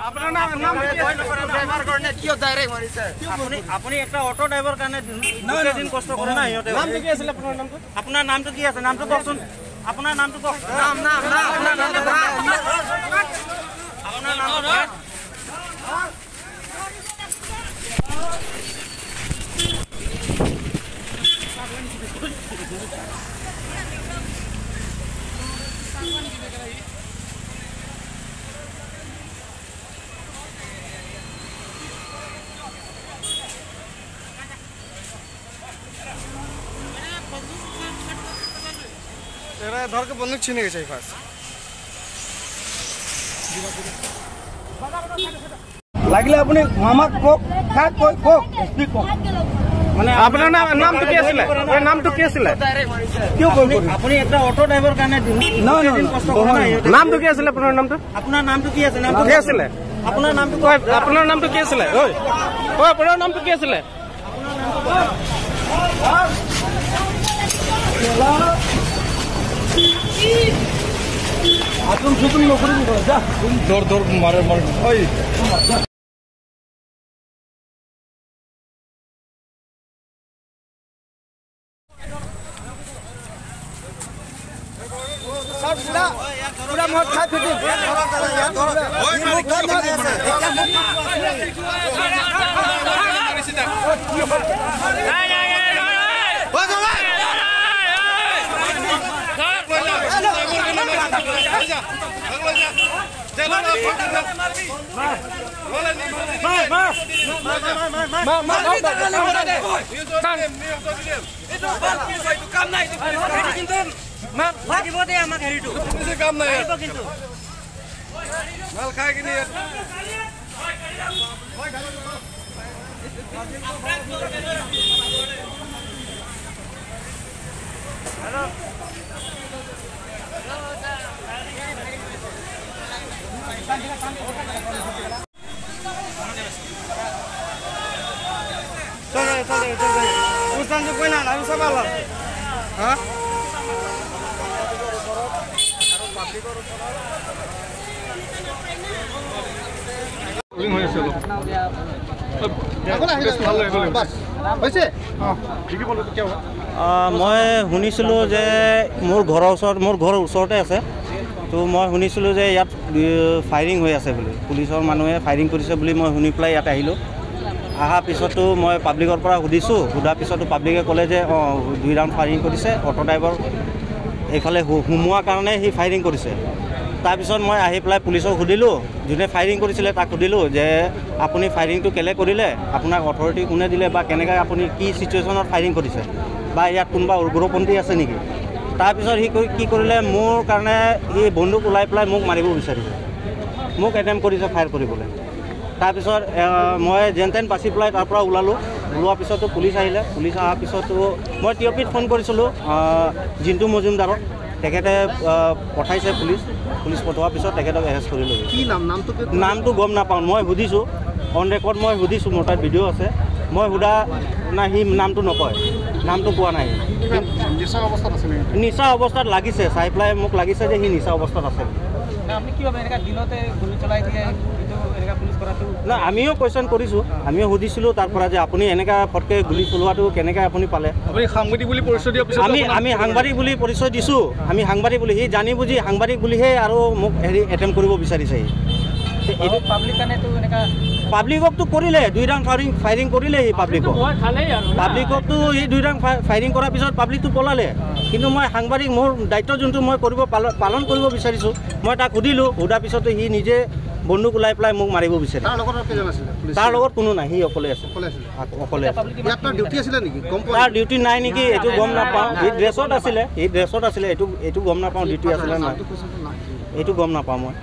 আপোনাৰ নাম ড্ৰাইভাৰ কাৰণে কিয় ডাইৰেক্ট মাৰিছে? আপুনি একটা অটো ড্ৰাইভাৰ কাৰণে দিন কষ্ট কৰে না সিহঁতে। নামটো কি আছিল আপোনাৰ? নামটো, আপোনাৰ নামটো কি আছে? নামটো কওকচোন। আপোনাৰ নামটো কওক। নাম নাম নাম আপোনাৰ নামটো। এরা ধরকে বন্দুক ছিনে গেছে। ফার্স্ট লাগিলে আপুনি মামাক কওক, কাক কয় কওক, এছ পি কওক। মানে আপোনাৰ নামটো কি আছিলে? নামটো কি আছিলে? কিয় আপুনি একটা অটো ড্ৰাইভাৰ কাৰণে দিন কষ্ট কৰে না সিহঁতে। নামটো কি আছিলে আপোনাৰ? নামটো, আপোনাৰ নামটো কি আছে? নামটো কি আছিলে? আপোনাৰ নামটো কয়। আপোনাৰ নামটো কি আছিলে? ঐ ঐ, আপোনাৰ নামটো কি আছিলে? আতুম সুতুম নকৰিবি, যা দৌৰ দৌৰ মাৰে মাৰে। ঐ পুৰা মদ খাই ফিটিম। লাগিব দে আমাক হেৰিটো কাম নাই কিন্তু মাল খাই কিনি। চলে চলে চলে হা। মই শুনিছিলোঁ যে মোৰ ঘৰৰ ওচৰত, মোৰ ঘৰৰ ওচৰতে আছে, তো মই শুনিছিলোঁ যে ইয়াত ফায়াৰিং হৈ আছে বুলি, পুলিচৰ মানুহে ফায়াৰিং কৰিছে বুলি মই শুনি পেলাই ইয়াত আহিলোঁ। অহাৰ পিছতো মই পাব্লিকৰ পৰা সুধিছোঁ, সোধাৰ পিছতো পাব্লিকে ক'লে যে অঁ 2 ৰাউণ্ড ফায়াৰিং কৰিছে, অটো ড্ৰাইভাৰ এইফালে সোমোৱাৰ কাৰণে সি ফায়াৰিং কৰিছে। তাৰপিছত মই আহি পেলাই পুলিচক সুধিলোঁ, যোনে ফায়াৰিং কৰিছিলে তাক সুধিলোঁ যে আপুনি ফায়াৰিংটো কেলৈ কৰিলে, আপোনাক অথৰিটি কোনে দিলে বা কেনেকৈ আপুনি কি চিটুৱেশ্যনত ফায়াৰিং কৰিছে বা ইয়াত কোনোবা উগ্ৰপন্থী আছে নেকি। তাৰপিছত সি কি কৰিলে, মোৰ কাৰণে সি বন্দুক ওলাই পেলাই মোক মাৰিব বিচাৰিছে, মোক এটেম্প কৰিছে ফায়াৰ কৰিবলৈ। তাৰপিছত মই যেন তেন বাচি পেলাই তাৰ পৰা ওলালোঁ। ওলোৱাৰ পিছতো পুলিচ আহিলে। পুলিচ অহাৰ পিছতো মই টি অ' পিত ফোন কৰিছিলোঁ জিন্তু মজুমদাৰক, তেখেতে পঠাইছে পুলিচ। পুলিচ পঠোৱাৰ পিছত তেখেতক এৰেষ্ট কৰি লৈ গৈছে। কি নাম? নামটো? নামটো গম নাপাওঁ, মই সুধিছোঁ অন ৰেকৰ্ড, মই সুধিছোঁ, মোৰ তাত ভিডিঅ' আছে। মই সোধা নাই, সি নামটো নকয়, নামটো কোৱা নাই। নিচা অৱস্থাত আছে নেকি? নিচা অৱস্থাত লাগিছে, চাই পেলাই মোক লাগিছে যে সি নিচা অৱস্থাত আছে। না, আমিও কুৱেশ্যন কৰিছোঁ, আমিও সুধিছিলোঁ তাৰ পৰা যে আপুনি এনেকুৱা ফটকৈ গুলি চলোৱাটো কেনেকৈ আপুনি পালে? আপুনি সাংবাদিক বুলি পৰিচয় দিয়াৰ পিছত আমি সাংবাদিক বুলি পৰিচয় দিছোঁ, আমি সাংবাদিক বুলি, সি জানি বুজি সাংবাদিক বুলিহে আৰু মোক হেৰি এটেম্প কৰিব বিচাৰিছে সি। এইটো পাব্লিককতো কৰিলে 2 ৰাউণ্ড ফায়াৰিং কৰিলে সি পাব্লিকক, পাব্লিককতো সি 2 ৰাউণ্ড ফায়াৰিং কৰাৰ পিছত পাব্লিকটো পলালে। কিন্তু মই সাংবাদিক, মোৰ দায়িত্ব যোনটো মই কৰিব পালন কৰিব বিচাৰিছোঁ, মই তাক সুধিলোঁ। সোধাৰ পিছতো সি নিজে বন্দুক ওলাই পেলাই মোক মাৰিব বিচাৰিছে। তাৰ লগত কেইজন আছিলে? তাৰ লগত কোনো নাই, সি অকলে আছে। অকলে আছে। তাৰ ডিউটি আছিলে নেকি? তাৰ ডিউটি নাই নেকি এইটো গম নাপাওঁ। সি ড্ৰেছত আছিলে, সি ড্ৰেছত আছিলে, এইটো গম নাপাওঁ ডিউটি আছিলে নাই, এইটো গম নাপাওঁ মই।